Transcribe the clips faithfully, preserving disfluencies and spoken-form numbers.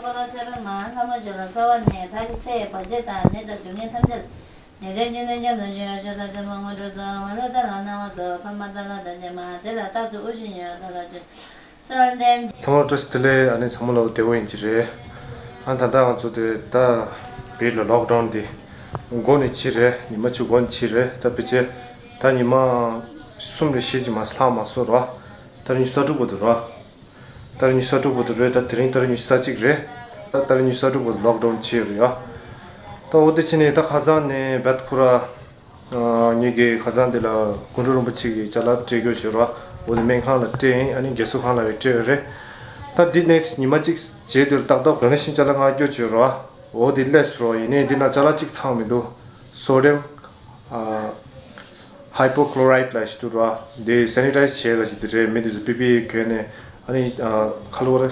ཁོ་ལ་ཚེ་འཕེལ་མ་ལྷ་མོ་ཞོ་ལ་གསོལ་བ་ནས། ཐག་རིང་ཚེ་ཡི་བར་ཆད་དང་ནད་དང་སྡུག་བསྔལ་ཐམས་ཅད་ནད་དང་གཅིན་སྙི་སྙམ་དུ་བྱོས་ཤོག་དང་། ཚེ་མ་དངོས་གྲུབ་ཏུ་མ་ལུས་བདེ་ལ་སྣང་བ་སྩོལ། ཕ་མ་ཏཱ་ལ་དང་གཞན་མ་དེ་ལ་རྟག་ཏུ་དབུལ་ཞིང་ཡོད་ཐབས་ལ་བྱོན། གསོལ་འདེབས། ཚང་མ་བཀྲ་ཤིས་བདེ་ལེགས། ཨ་ནི་ཚང་མ་ལ་བདེ་བོ་ཡིན་གྱི་རེད། ཨ་ད་ལྟ་ང་ཚོ་དེ་ད་བོད་ལ་ལོག་ཌའུན་དེ་འགོ་ནས་ཕྱིན་རེད། ཉི་མ་བཅུ་འགོ་ནས་ཕྱིན་རེད། ད་ཕལ་ཆེར་ད་ཉི་མ་གསུམ་ལས་ཕྱིན་གྱི་མ་ལྷག་མ་སོང་ར། ད་རེས་ཉི་ཤུ་རྩ་དྲུག་པ་དེ་ར། ད་རེས་ཉི་ཤུ་རྩ་དྲུག་པ་དེ་རེད། ད་དེ་རིང་ད་རེས་ཉི་ཤུ་རྩ་གཅིག་རེད། ད་ད་རེས་ཉི་ཤུ་རྩ་དྲུག་པ་ལོག་ཌའུན་བྱས་ཡོད་རེད་ཡ། ད་འོ་དེ་ཕྱིན་ནས་ད་ཁ་སང་ནས་བད་ཁོ་ར། ཨ་ངེད་ཀྱི་ཁ་སང་དེ་ལ་སྐུ་མགྲོན་རིན་པོ་ཆེ་གི་ཅ་ལག་སྤྲད་དགོས་བྱས་ར། འོ་དེ་སྨན་ཁང་ལ་སྤྲད་ཡིན། ཨ་ནི་རྒས་གསོ་ཁང་ལ་ཡང་སྤྲད་ཡོད་རེད། ད་འདི་ནེག་སི་ཊི་ཉི་མ་གཅིག་རྗེས་དེར་ཏག་ཏག་རང་བཞིན་ཅ་ལག་མངགས་རྒྱུ་བྱས་ར། འོ་དེ་སླེབས་སོང་ར། ཡིན་ནའི་འདི་ན་ཅ་ལག་གཅིག་ཚང་མི་འདུག་སོ་ཌི་ཡམ་ཨ། ཧའི་པོ་ཀློ་རའིཌ་ལབ་ཞིག་འདུག་ར། འདི་སེ་ནི་ཊའི་ཛི་བྱེད་ལབ་ཞིག་འདི་རེད། མི་འདི་ཚོ་པི་པི་ཨི་གྱོན་ནས་ཨ་ནི་ཨ་ཁ་ལོ་རེ་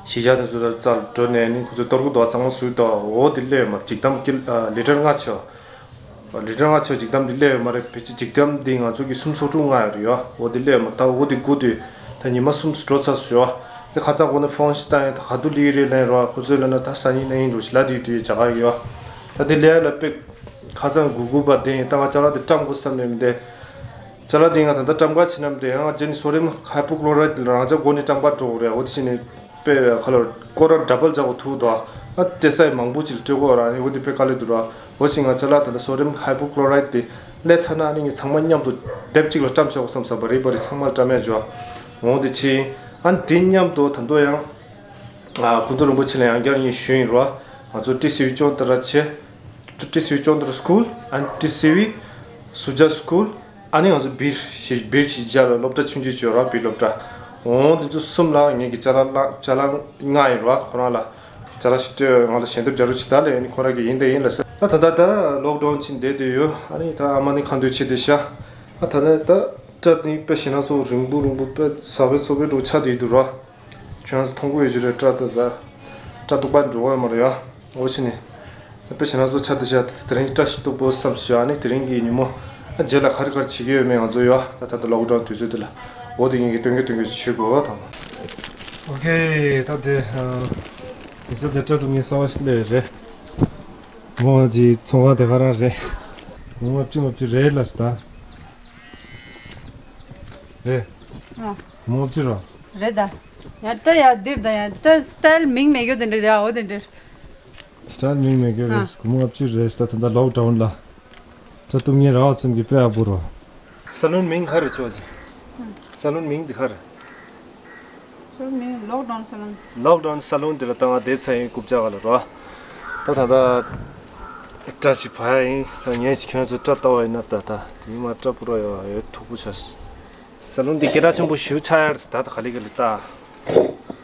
ཤི་ཇ་དེ་ཚོ་རྩར་འགྲོ་ནས་ནི་ཁོ་ཚོ་གཏོར་སྐུ་དོ་གཙང་མ་བཟོས་དོ། འོ་འདི་སླེབས་ཡོད་མ་རེད། འགྱིག་དམ་ཀི་ལི་ཊར་ལྔ་ཆོག་ལི་ཊར་ལྔ་ཆོག་འགྱིག་དམ་འདི་སླེབས་ཡོད་མ་རེད། ཕལ་ཆེར་འགྱིག་དམ་འདི་ང་ཚོ་གི་སུམ་སོ་དྲུག་ལྔ་ཡོད་རེད་ཡ། འོ་འདི་སླེབས་ཡོད་མ་རེད། ད་འོ་འདི་སྒུག་དུས་ད་ཉི་མ་གསུམ་འགྲོ་ཚར་སོང་ཡ། དེ་ཁ་སང་གོང་ནས་ཕོན་ཞིག་བཏང་ཡ། ད་ག་དུས་སླེབས་རེད་ལན་རོགས། ཁོ་ཚོས་ལབ་ན་ད་སང་ཉིན་གནངས་ཉིན་འགྲོ་ཞིག་ལབ་བསྡད་ཡོད་དུས་ཡ། བྱ་ག་ཡོད་ཡ། ད་འདི་སླེབས་ཡ་ལ་དཔེ་ཁ་སང་སྒུག་སྒུག་པ་དེ་ཡིན། ད་ང་ཅ་ལག་དེ་བཀྲམ་དགོས་བསམ་ནས་མི་འདུག་ཅ་ལག་དེ་ང་ད་ལྟ་བཀྲམ་ག་ཕྱིན་ན་མི་འདུག་ཡང་རྗེས་ནས་སོ་ཌི་ཡམ་ཧའི་པོ་ཀློ་རའིཌ་དེ་རང་ཅག་སྒོ་ནས་བཀྲམ་ག་འགྲོ་དགོས་རེད། འོ་དེ་བྱས་ནས་དཔེ་ཁ་ལོ་སྐོར་ར་ཌབ་བལ་བྱ་དགོས་ཐུག་འདུག་ཨ་སྤྲད་ས་ཡི་མང་པོ་ཅིག་ལ་སྤྲད་དགོས་ར། ཨ་ནི་འོ་དེ་དཔེ་དཀའ་ལས་འདུག་ར། འོ་ཅིག་ང་ཅ་ལག་ད་ལྟ་སོ་ཌི་ཡམ་ཧའི་པོ་ཀློ་རའིཌ་དེ་སླེབས་ཚར་ན་ཨ་ནི་ངས་ཚང་མ་མཉམ་དུ་དེབ་གཅིག་ལ་བཀྲམ་བཞག་དགོས་བསམ་བསམ་པ་རེད། པ་རེད། ཚང་མ་ལ་བཀྲམ་ཡ་འཇོག་འོ་དེ་བྱས། ཨ་ནི་དེ་མཉམ་དུ་ད་དུང་ཡང་ཨ་སྐུ་མགྲོན་རིན་པོ་ཆེ་ལ་ཡང་བསྐྱར་ངས་ཞུས་ཡིན་ར། ང་ཚོ་ཊི་སི་ཝི་ཅོན་ཏ་ར་ཆེ། ཊི་སི་ཝི་ཅོན་ཏ་ར་སི་ཀུལ། ཨ་ནི་ཊི་སི་ཝི་སུ་ཇཱ་སི་ཀུལ། ཨ་ནི་ང་ཚོ་བིར་ཞི་བིར་ཞི་ཇཱ་ལ་སློབ་གྲྭ་ཆུང་ཆུང་ཅིག་ཡོད་ར། བིར་སློབ་གྲྭ། འོ་འདི་ཚོ་གསུམ་ལ་ངེད་ཀྱི་ཅ་ལག་ཅ་ལག་མངགས་ཡིན་ར། ཁོ་རང་ལ་ཅ་ལག་ཞིག་སྤྲད། ང་ལ་ཞལ་འདེབས་རྒྱག་རོགས་བྱེད་ད་ལབ་ཡ། ཨ་ནི་ཁོ་རང་གིས་ཡིན་དང་ཡིན་ལབ་ཟེར། ད་ད་ད་ད་ལོག་ཌའུན་ཕྱིན་བསྡད་བསྡད་ཡོད། ཨ་ནི་ད་ཨ་མ་ནི་ཁ་འདོན་བྱེད་བསྡད་ཤག་ཨ་ད་ད་ད་སྐྲ་དེ་དཔེ་ཞེ་ན་ཚོ་རིང་པོ་རིང་པོ་དཔེ་ཟབ་པའི་ཚོ་པའི་འགྲོ་ཆགས་བསྡད་འདུག་ར། ཁྱོད་རང་ཚོ་མཐོང་གི་ཡོད་ཀྱི་རེད། སྐྲ་ད་ད་སྐྲ་གཏུག་པར་འགྲོ་བ་མ་རེད་ཡ། འོ་ཕྱིན་ནས་དཔེ་ཞེ་ན་ཚོ་ཆགས་བསྡད་ཤག་དེ་རིང་སྐྲ་ཞིག་གཏུག་དགོས་བསམ་ཞུ། ཨ་ནི་དེ་རིང་གི་ཉིན་མོ་ཨ་རྗེས་ལ་ག་རེ་ག་རེ་བྱེད་ཀྱི་ཡོད་མེད་ང་ཚོ་ཡ། ད་ད་ད་ལོག་ཌའུན་དུས་ཚོད་དེ་ལ་འོ་དེ་ངེད་ཀྱི་སྟོན་གི་སྟོན་གི་བྱེད་དགོས་བ་དང་། ཨོ་ཁེ། ད་དེ་དེ་ཚོ་དེ་སྐྲ་གཏུག་མཁན་གསར་པ་ཞིག་སླེབས་རེད། མོ་གི་ཚོང་ཁང་དེ་ག་རང་རེད། མོ་ལྔ་བཅུ་ལྔ་བཅུ་རེད་ལབ་སོང་ད། རེད། ཨ། མོ་ལྔ་བཅུ་ར། རེད་ད། ཡ་སྐྲ་ཡ་འདིར་ད་ཡ་སྐྲ་སི་ཊའིལ་མིང་མེད་རྒྱུ་དེ་འདྲ་ཡ། འོ་དེ་འདྲ། སི་ཊའིལ་མིང་མེད་རྒྱུ་རེད། ཨ། སྒོར་མོ་ལྔ་བཅུ་རེད་ད། ད་ལྟ་ལོག་ཌའུན་ལ་སྐྲ་གཏུག་མཁན་རག་ཙམ་གྱི་དཔེ་ཡག་པོ་རོ། ས་ལོན་མིང་ག་རེ་ཆོག་ཅི། ཨ། ས་ལོན་མིང་འདི་ག་རེ། ས་ལོན་མིང་ལོག་ཌའུན་ས་ལོན། ལོག་ཌའུན་ས་ལོན་འདི་ལ་ད་ང་བསྡད་ཚར་ཡིན། རྐུབ་བཀྱག་ག་ལ་རོ། ད་ད་ད་སྐྲ་ཞིག་བག་ཡ་ཡིན། ད་ངས་ཞིག་ཁྱོད་ཚོ་སྐྲ་བལྟ་བ་ཡིན་ན་ད་ད་དེ་མིན་མ་སྐྲ་སྤུ་ར་ཡོད་ཡོད་མཐུག་པོ་ཆགས། ས་ལོན་འདི་སྐད་གྲགས་ཆེན་པོ་ཞེ་པོ་ཆགས་ཡ་རེད། ད་ད་ག་ལེ་ག་ལེ་ད་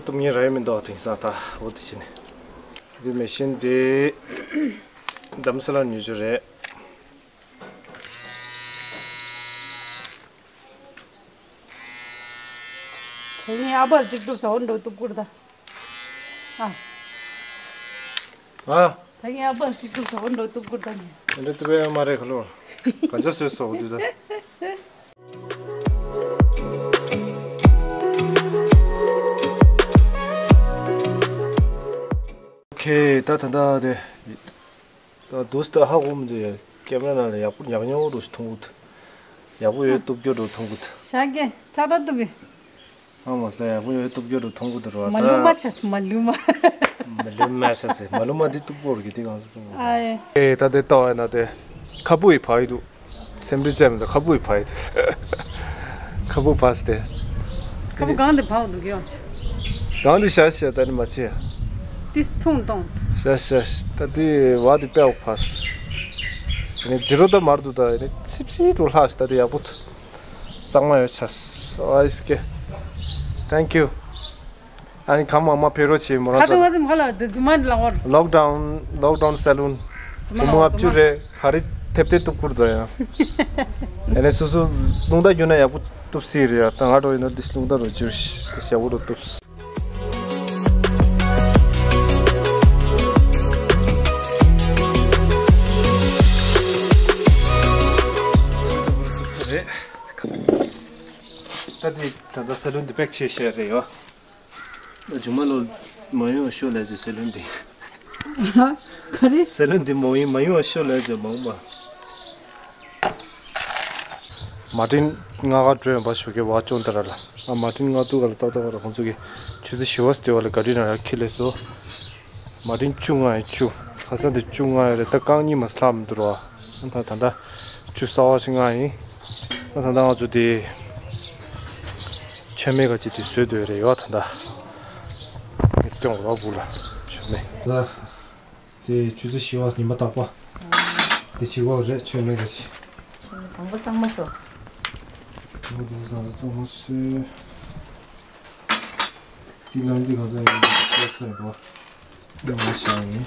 གཏུག་མཁན་རག་ཡ་མི་འདུག་དེང་སང་ད། འོ་དེ་བྱས་ནས་འདི་མེ་ཤིན་འདི་རྡ་རམ་ས་ལ་ནས་ཉོས་རྒྱུ་རེད། དེ་ངའི་ཨ་ཕར་གཅིག་གཏུབ་ས་འོ་འགྲོ་གཏུབ་ཁུར་ད། ཨ། ཨ། ད་ངའི་ཨ་ཕར་གཅིག་གཏུབ་ས་འོ་འགྲོ་གཏུབ་ཁུར་ད་ནི། འདི་གཏུབ་ཡ་མ་རེད་ཁ་ལོ། ག་ཚོད་བཟོས་སོ་འོ་འདི་ད། ཁེ་ད་ད་ད་དེ། ད་དུས་ད་ཧ་གོ་མི་འདུག་ཡ། ཀེམ་ར་ནང་ལ་ཡག་པོ་ཉག་ཉོག་འགྲོ་ཞིག་མཐོང་གི་འདུག་ཡག་པོ་ཡོད་སྟོབས་སྐྱོ་འགྲོ་མཐོང་གི་འདུག་ཤག་གེ་ཁྲག་ཁྲག་འདུག་གི། ཨ་མ་ས་ཡག་པོ་ཡོད་སྟོབས་སྐྱོ་འགྲོ་མཐོང་གི་འདུག་ར། མ་ད་ལུས་མ་ཆགས་སོ་མ་ལུས་མ། མ་ལུས་མ་ཆགས་སེ་མ་ལུས་མ་འདི་སྟུག་པོ་ར་གི་འདི་གང་ས་སྟུག་པོ། ཨ་ཡེ། ཨེ་ད་དེ་ལྟ་བ་ཡིན་ན་དེ་ཁ་སྤུ་ཡི་བ་ཡི་འདུག་སེམས་ཁྲལ་བྱས་མི་འདུག་ཁ་སྤུ་ཡི་བ་ཡི་འདུག་ཁ་སྤུ་བ་སྟེ། ཁ་སྤུ་གང་དེ་བ་འདུག་གི་ཡོང་ཆེ། གང་དེ་ཤ་ཤ་ད་ནི་མ་ཆེ། ཏིས་ཐུང་ཐུང་། ཤ་ཤ་ཤ་ད་དེ་བ་དེ་དཔེ་བ་སྟེ། ནི་ཇི་རོ་ད་མར་འདུག་ད་ནི་ཚིབ་ཚིབ་འགྲོ་ལྷག་ཤ་ད་དེ་ཡག་པོ་འདུག་གཙང་མ་ཡོད་ཆ། ཨ་ཨིས་ཀེ། Thank you། ཨ་ནི་གང་མང་མང་ཕེབས་རོགས་བྱེད་མོ་རང་ཁ་ཚོ་ཚོ། ང་ཚོ་མཁའ་ལ་དེ་རྫུན་མ་ལ་བར། ལོག་ཌའུན་ལོག་ཌའུན་སེ་ལུན། སྒོར་མོ་ལྔ་བཅུ་རེད། ག་རེ་ཐེབས་ཐེབས་གཏུབ་ཁུར་དོ་ཡང་། ཨ་ནི་སོ་སོ་རླུང་རྟ་རྒྱུག་ན་ཡག་པོ་གཏུབ་སྲིད་རེད་ཡ། ད་ང་འགྲོ་ཡིན་ན་དེ་རླུང་རྟ་རུ་རྒྱུག་ཤི་དེ་ཡག་པོ་རུ་གཏུབ། རེད། ད་དེ་ད་ལྟ་སེ་ལུན་དེ་པེག་ཆེ་ཤེས་རེད་ཡོ། ཨ་ཇུ་མ་ལོ། མ་ཡོང་ཤོ་ལས་ཟེར་ཟེར་ལོན་འདི། ག་རེ། ཟེར་ལོན་འདི་མ་ཡོང་མ་ཡོང་ཤོ་ལས་ཟེར་མང་པ། མ་ཏིན་ང་ག་འགྲོ་ཡོང་པ་ཞོགས་ཀས་བ་ཅོང་ཏ་ར་ལ། ཨ་མ་ཏིན་ང་ཏུ་ག་ལ་ཏག་ཏག་ག་ལ་ཁོང་ཚོ་གི་ཆུ་ཚོད་བཞི་བ་སྟེ་བ་ལ་ག་རི་ན་ཡ་ཁི་ལས་སོ། མ་ཏིན་བཅུ་ལྔ་ཡ་བཅུ། ཁ་སང་དེ་བཅུ་ལྔ་ཡ་རེད། ད་རྐང་གཉིས་མ་སླ་མི་འདུག་ར། ད་ད་ད་ཆུ་ཚོད་བཞི་ལྔ་ཡིན། ད་ད་ད་ང་ཚོ་དེ་མཆོད་མེ་ག་ཅིག་དེ་བཟོས་འདོད་རེད་ཡོད་ད་ད། སྟོན་རོགས་བུ་ལ་མཆོད་མེ། ད་དེ་ཆུ་ཚོད་བཞི་བ་ཉི་མ་རྟག་པ། དེ་བྱེད་དགོས་རེད་མཆོད་མེ་ག་ཅིག། དང་པོ་གཙང་མ་བཟོ། དང་པོ་དེ་གཙང་མ་བཟོས། འདི་ལ་འདི་ག་ཚོད་ཡིན་པ་ཤ་ཡིན།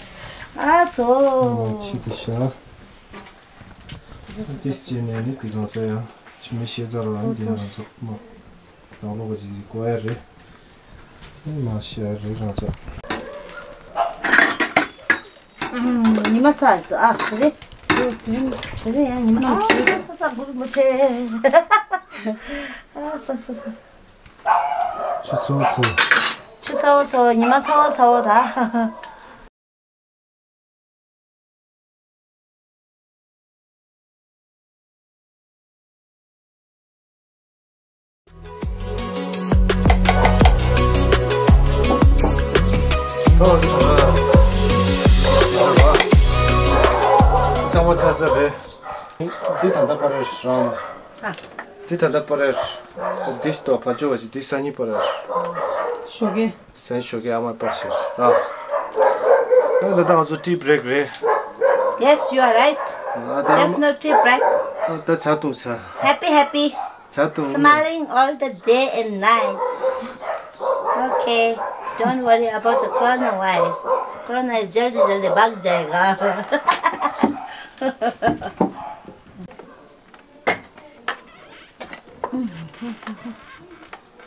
ཨ་ཚོ། ཆི་དེ་ཤ། འདི་སྐྱེས་ནས་ནི་འདི་ག་ཚོད་ཡང་ཆི་མི་ཤེས་ཚར་བ་འདི་ང་ཚོ་མ་རང་ལོག་གི་ཅིག་གོ་ཡ་རེད། མ་ཤེས་ཡ་རེད་རང་ཚོ། ཉི་མ་ཚ་ཨ་དེ་རེད། དེ་རེད་ཡང་ཉི་མ་ཨ་ས་ས་ས་འབུར་མོ་ཆེ། ཨ་ས་ས་ས། ཆུ་ཚོད་ཚོད། ཆུ་ཚོད་ཚོད་ཉི་མ་ཚ་བོ་ཚ་བོ་ད། གཙང་མ་ཚ་ས་རེད། འདི་ད་ལྟ་པར་རེད་རང་། ཨ། འདི་ད་ལྟ་པར་རེད། འདི་ལྟོ་ཕ་ཇོ་བ་ཞིག་འདི་སང་ཉིན་པར་རེད། ཞོགས་ཀས། སང་ཞོགས་ཀས་ཨ་མ་པར་ཤེར་ར། ད་ད་ང་ཚོ་tea break རེད། Yes, you are right. ཨ་ད་There's no tea break. ཨ་ད་ཇ་འཐུང་ས། Happy, happy. ཇ་འཐུང་། Smiling all the day and night. Okay. Don't worry about the coronavirus. Corona is जल्दी जल्दी भाग जाएगा. ཁ་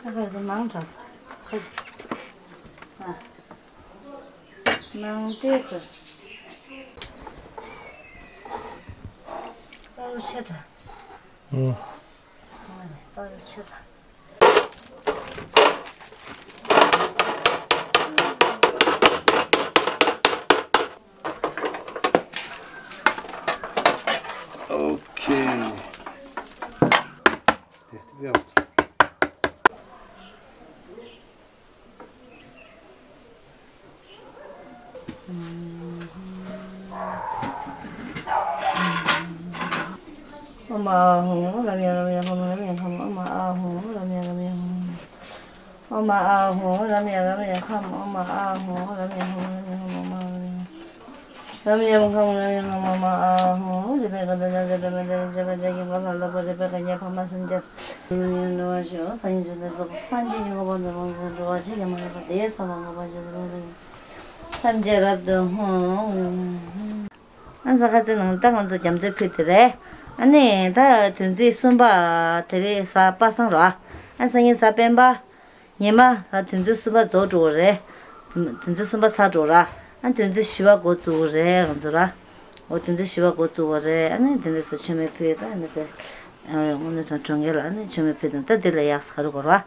ཁ་དེ་མང་དྲགས་སོང་། ཨ། མང་དེ་ཁོ། པར་ཆེ་དྲགས། ཨང་། པར་ཆེ་དྲགས། ཨོ་ཁེ། དེ་དེ་བེའོ། ཨོཾ་ཨཱཿཧཱུྃ་རམ་ཡ་རམ་ཡ་ཧཱུྃ་རམ་ཡ་ཧཱུྃ། ཨོཾ་ཨཱཿཧཱུྃ་རམ་ཡ་རམ་ཡ་ཧཱུྃ། ཨོཾ་ཨཱཿཧཱུྃ་རམ་ཡ་རམ་ཡ་ཁམས། ཨོཾ་ཨཱཿཧཱུྃ་རམ་ཡ་ཧཱུྃ་རམ་ཡ་ཧཱུྃ། ཨོཾ་ཨཱཿཧཱུྃ་རམ་ཡ་ཧཱུྃ་རམ་ཡ་ཧཱུྃ། ཨོཾ་ཨཱཿཧཱུྃ་རམ་ཡ་ཧཱུྃ་རམ་ཡ་ཧཱུྃ། རེ་བེ་ཀ་ད་ན་ཛ་དྲ་མ་ད་རི་ཇ་ག་ཇ་གི་བ་ལ་ལ་པ་རེ་བེ་ཀ་ཉ་ཕ་མ་སེམས་ཅན། འགྲོ་བ་ཞུ་སངས་རྒྱས་བཅོམ་ལྡན་འདས་སངས་རྒྱས་ཀྱི་གོ་འཕང་དུ་མ་འགྲོ་བ་ཞིག་ཀྱང་མ་ཡིན་པ་དེའི་ས་ལ་འགོད་པར་བྱེད་དོ། ཐམས་ཅད་རབ་ཏུ་བསྔོ། ཨ་ས་ཁ་ཚེ་ནང་ད་ང་ཚོ་རྒྱ་མཚོའི་ཕུད་དེ་རེད། ཨ་ནི་ད་དོན་ཚིགས་གསུམ་པ་དེ་རེད་ས་པ་སངས་རོ། ཨ་སང་ཉིན་ས་སྤེན་པ། ཉི་མ་ལ་དོན་ཚན་གསུམ་པ་རྫོགས་འགྲོ་གི་རེད། དོན་ཚན་གསུམ་པ་ཚར་འགྲོ་ར། ཨ་དོན་ཚན་བཞི་པ་འགོ་བཙུགས་རེད་ང་ཚོ་ར། འོ་དོན་ཚན་བཞི་པ་འགོ་བཙུགས་པ་རེད། ཨ་ནི་དེ་འདྲ་ཟེར་མཆོད་མེ་ཕུལ་ད་ཨ་ནི་ཟེར། དངོས་གནས་དྲང་གྲོང་ཁྱེར་ལ་ཨ་ནི་མཆོད་མེ་ཕུལ་དང་ད་འདི་ལ་ཡག་ས་ག་རུ་གོ་ར། ཨ་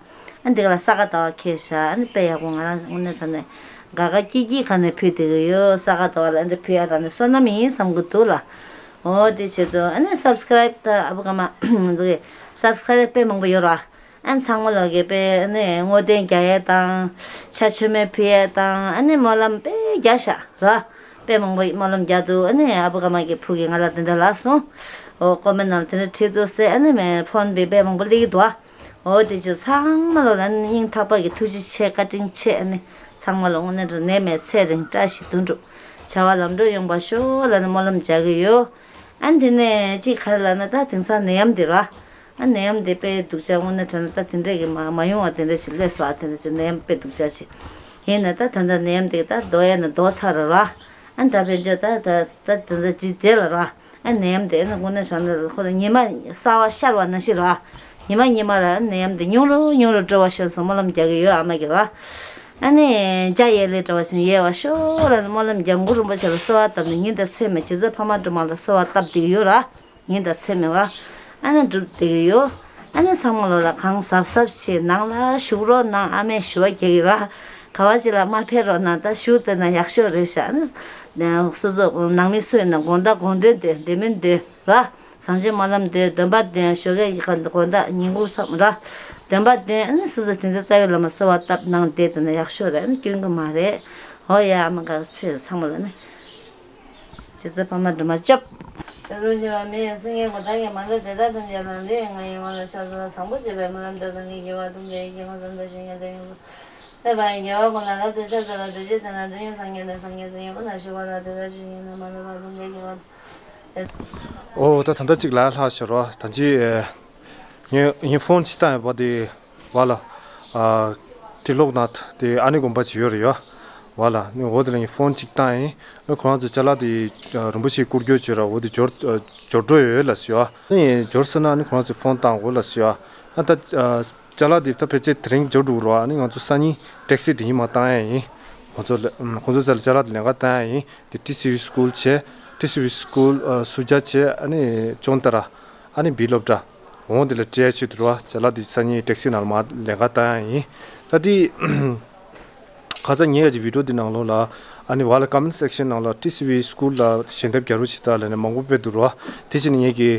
འདི་ག་ལ་ས་ག་ཟླ་བ་ཁེལ་ཤག་ཨ་ནི་དཔེ་ཡག་པོ་ང་རང་དངོས་གནས་དྲང་གནས་དགའ་དགའ་སྐྱིད་སྐྱིད་ག་ནས་ཕུལ་བསྡད་གི་ཡོད། ས་ག་ཟླ་བ་ལ་ཨ་འདྲ་ཕུལ་ཡག་དྲང་གནས་བསོད་ནམས་ཡིན་བསམ་གི་འདུག་ལ། འོ་དེ་བྱེད་དུ་ཨ་ནི་སབ་སི་ཀ་རའིབ་ད་ཨ་བུ་ཀ་མ་ང་ཚོ་གི་སབ་སི་ཀ་རའིབ་དཔེ་མང་པོ་ཡོད་ར། ཨན་ཚང་མ་ལོག་གི་དཔེ་ནས་བསྔོ་རྟེན་རྒྱག་ཡས་དང་། ཕྱག་མཆོད་མེ་ཕུལ་ཡས་དང་ཨ་ནི་སྨོན་ལམ་དཔེ་རྒྱག་ཤག་ར། དཔེ་མང་པོ་སྨོན་ལམ་རྒྱག་འདུག་ཨ་ནི་ཨ་བུ་ཀ་མ་གི་བུ་གི་ང་ལ་དེ་འདྲ་ལབ་སོང་། འོ་ཀོ་མེན་ནང་དེ་འདྲ་བྲིས་འདུག་ཟེར། ཨ་ནི་མེ་ཕོན་པི་དཔེ་མང་པོ་སླེབས་ཀྱི་འདུག་ཨ། འོ་དེ་ཚོ་ཚང་མ་ལོག་ལ་ཨ་ནི་སྙིང་ཐག་པ་གི་ཐུགས་རྗེ་ཆེ་བཀའ་དྲིན་ཆེ། ཨ་ནི་ཚང་མ་ལོག་དངོས་གནས་དྲང་ནད་མེད་ཚེ་རིང་བཀྲ་ཤིས་དོན་འགྲུབ། བྱ་བ་ལམ་འགྲོ་ཡོང་བ་ཤོག་ལབ་ནས་སྨོན་ལམ་རྒྱག་གི་ཡོད། ཨ་ནི་དེ་ནས་གཅིག་ག་རེ་ལབ་ན་ད་དེང་སང་ནད་ཡམས་དེ་ར། ཨ་ནད་ཡམས་དེ་དཔེ་སྡུག་ཅག་དངོས་གནས་དྲང་གནས་ད་དེ་འདྲས་ཀྱི་མ་མ་ཡོང་བ་དེ་འདྲས་ཞིག་སླེབས་སོང་། ཨ་དེ་འདྲས་ཅིག་ནད་ཡམས་དཔེ་སྡུག་ཅག་ཅིག་ཡིན་ན་ད་ད་ལྟ་ནད་ཡམས་དེ་ད་ཟློག་ཡས་ན་ཟློག་ཚར་ར་ར། ཨ་ད་དཔེ་འཇོག་ད་ད་ད་ད་ད་ཅིག་དེ་ལ་ར། ཨ་ནད་ཡམས་དེ་ཨ་ནི་དངོས་གནས་དྲང་གནས་ཁོ་ལ་ཉི་མ་གསར་བ་ཤར་བ་ནང་བཞིན་ར། ཉི་མ་ཉི་མ་ལ་ནད་ཡམས་དེ་ཉུང་རུ་ཉུང་རུ་འགྲོ་བ་ཤོག་ཟེར་སྨོན་ལམ་རྒྱག་གི་ཡོད་ཨ་མ་གི་ར། ཨ་ནི་འཇའ་ཡལ་ལེ་འདྲ་བ་ཞིག་ཡལ་བ་ཤོག་ལབ་ནས་སྨོན་ལམ་རྒྱག་གུ་རིན་པོ་ཆེ་ལ་གསོལ་བ་བཏབ་ནས་ཉིན་དང་མཚན་མེད་རྗེ་བཙུན་འཕགས་མ་སྒྲོལ་མ་ལ་གསོལ་བ་བཏབ་བསྡད་ཀྱི་ཡོད་ར། ཉིན་དང་མཚན་མེད་ར། ཨ་ནི་སྒྲུབ་བསྡད་ཀྱི་ཡོད། ཨ་ནི་ཚང་མ་ལོག་ལ་གང་གཟབ་གཟབ་བྱེད་ནང་ལ་བཞུགས་རོགས་གནང་ཨ་མས་ཞུ་བ་རྒྱག་གི་ར། ག་བ་ཅིག་ལ་མ་ཕེབས་རོགས་གནང་ད་ཞུ་བསྡད་ན་ཡག་ཤོས་རེད་ཤག་ཨ་ནི་སོ་སོ་ནང་མི་སུ་ཡིན་ན་དགོང་དག་དགོང་དོན་དེ་འདི་མིན་འདི་ར། བཟང་སྤྱོད་སྨོན་ལམ་འདོན། འདོན་པ་འདོན། ཞོགས་ཀས་དགོང་དག་ཉིན་གུང་མཚམས་ར། འདོན་པ་འདོན། ཨ་ནི་སོ་སོ་དྲིན་ཅན་རྩ་བའི་བླ་མ་གསོལ་བ་བཏབ་གནང་བསྡད་དེ་ན་ཡག་ཤོས་རེད། ཨ་ནི་སྐྱོན་གི་མ་རེད། ཧོ་ཡ་ཨ་མ་དགའ་ཚེ་ཚང་མ་ལ་ནི། རྗེ་བཙུན་འཕགས་མ་སྒྲོལ་མ་སྐྱབས། དེ་ལྟར་བྱས་པ་མི་ཡི་སེང་གེའི་མགོ་ལྟར་གྱི་མ་ལུས་དེ་དག་ཐམས་ཅད་ལ་འདི་ཡི་ང་ཡི་ངོ་ལ་ཤར་སོང་བ་བཟང་པོ་སྤྱོད་པའི་སྨོན་ལམ་འདོན་དང་ངེད་ཀྱི་བ་དུམ་གྱི་ཡིད་ཀྱི་ངོ་ཙམ་དུ་ཞིག་ཉན་དང་ཡོད་པ། ལེགས་པ་ཡི་དགེ་བ་ཀུན་ལ་རབ་ཏུ་ཤར་ཚུལ་ལ་འདུ་བྱེད་དེ་ན་འདོད་ཡོན་སངས་རྒྱས་དང་སངས་རྒྱས་སི་ཡོན་ཀུན་ལ་ཞུགས་པ་ལ་དེ་ལྟར་ཞིག་ཉན་ན་མ་ལུས་པ་དུམ་གྱི་དགེ་བ། ཨོ་ད་ད་ལྟ་གཅིག་ལ་ལྷག་ཤོར་བ་ད་ཅི། ངས་ངས་ཕོན་ཅིག་བཏང་ཡོད་པ་དེ་བ་ལ། ཨ་ཏི་ལོག་ནཱཐ་དེ་ཨ་ནི་དགོན་པ་ཅིག་ཡོད་རེད་ཡ། བ་ལ་ནི་འོ་དེ་ལ་ངས་ཕོན་ཅིག་བཏང་ཡིན། ཨ་ཁོ་རང་ཚོ་ཅ་ལག་དེ་ཨ་རིན་པོ་ཆེ་བསྐུར་རྒྱུ་བྱོས་ར་འོ་དེ་འབྱོར་ཨ་འབྱོར་འགྲོ་ཡོད་ལ་ཟེར་ཡ། ཨ་ནི་འབྱོར་སོང་ན་ཨ་ནི་ཁོ་རང་ཚོས་ཕོན་བཏང་དགོས་ལ་ཟེར་ཡ། ཨ་ད་ཨ་ཅ་ལག་དེ་ད་ཕལ་ཆེར་དེ་རིང་འབྱོར་འགྲོ་རོགས། ཨ་ནི་ང་ཚོ་སང་ཉིན་ཊེག་སི་དེ་ཉིན་མ་བཏང་ཡ་ཡིན། ཁོང་ཚོ་ལ་ཁོང་ཚོ་ཚ་ལ་ཅ་ལག་དེ་ལེན་ག་བཏང་ཡ་ཡིན། དེ་ཊི་སི་ཝི་སི་ཀུལ་བྱས། ཊི་སི་ཝི་སི་ཀུལ་ཨ་སུ་ཇ་བྱས། ཨ་ནི་ཅོན་ཏ་ར། ཨ་ནི་བི་ལོབ་ཏྲ། འོང་དེ་ལ་སྤྲད་ཆེད་དུ་ར་ཅ་ལག་དེ་སང་ཉིན་ཊེག་སི་ནང་ལ་མ་ལེན་ག་བཏང་ཡ་ཡིན། ད་དེ་ཁ་སང་ཉེ་ཡ་གི་བི་ཌིའོ་དེ་ནང་ལོགས་ལ་ཨ་ནི་བ་ལ་ཀོ་མེན་སེག་ཤན་ནང་ལ་ཊི་སི་ཝི་སི་ཀུལ་ལ་ཞལ་འདེབས་རྒྱག་རོགས་བྱེད་དང་ལབ་ནས་མང་པོ་སྤེལ་འདུག་ར། དེ་བྱས་ནས་ངས་ཀྱི་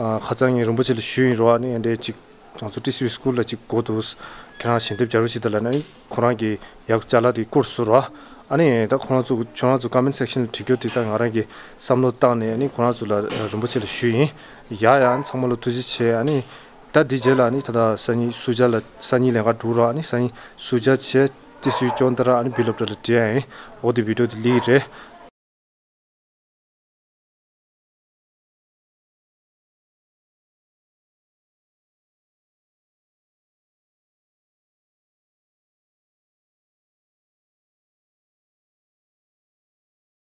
ཨ་ཁ་སང་ངས་རིན་པོ་ཆེ་ལ་ཞུས་ཡིན་ར། ཨ་ནི་ཨ་འདྲས་ཅིག་ང་ཚོ་ཊི་སི་ཝི་སི་ཀུལ་ལ་ཅིག་དགོས་འདུག་ཁྱེད་རང་ཞལ་འདེབས་རྒྱག་རོགས་བྱེད་དང་ལབ་ནས་ཁོ་རང་གིས་ཡག་ཅ་ལག་དེ་བསྐུར་སོང་ར། ཨ་ནི་ད་ཁོ་རང་ཚོ་ཁྱོད་རང་ཚོ་ཀོ་མེན་སེག་ཤན་ལ་བྲིས་རྒྱུ་དེ་ད་ང་རང་གིས་བསམ་བློ་བཏང་ནས་ཨ་ནི་ཁོ་རང་ཚོ་ལ་རིན་པོ་ཆེ་ལ་ཞུས་ཡིན། ཡ་ཡ་ཚང་མ་ལ་ཐུགས་རྗེ་ཆེ། ཨ་ནི་ད་འདི་རྗེས་ལ་ཨ་ནི་ད་ད་སང་ཉིན་སུ་ཇ་ལ་སང་ཉིན་ལེན་ག་འགྲོ་ར། ཨ་ནི་སང་ཉིན་སུ་ཇ་བྱས་ཊི་སི་ཝི་ཅོན་ཏ་ར་ཨ་ནི་བི་ལོབ་ཏྲ་ལ་སྤྲད་ཡ་ཡིན། འོ་དེ་བི་ཌིའོ་དེ་ལིག་རེད།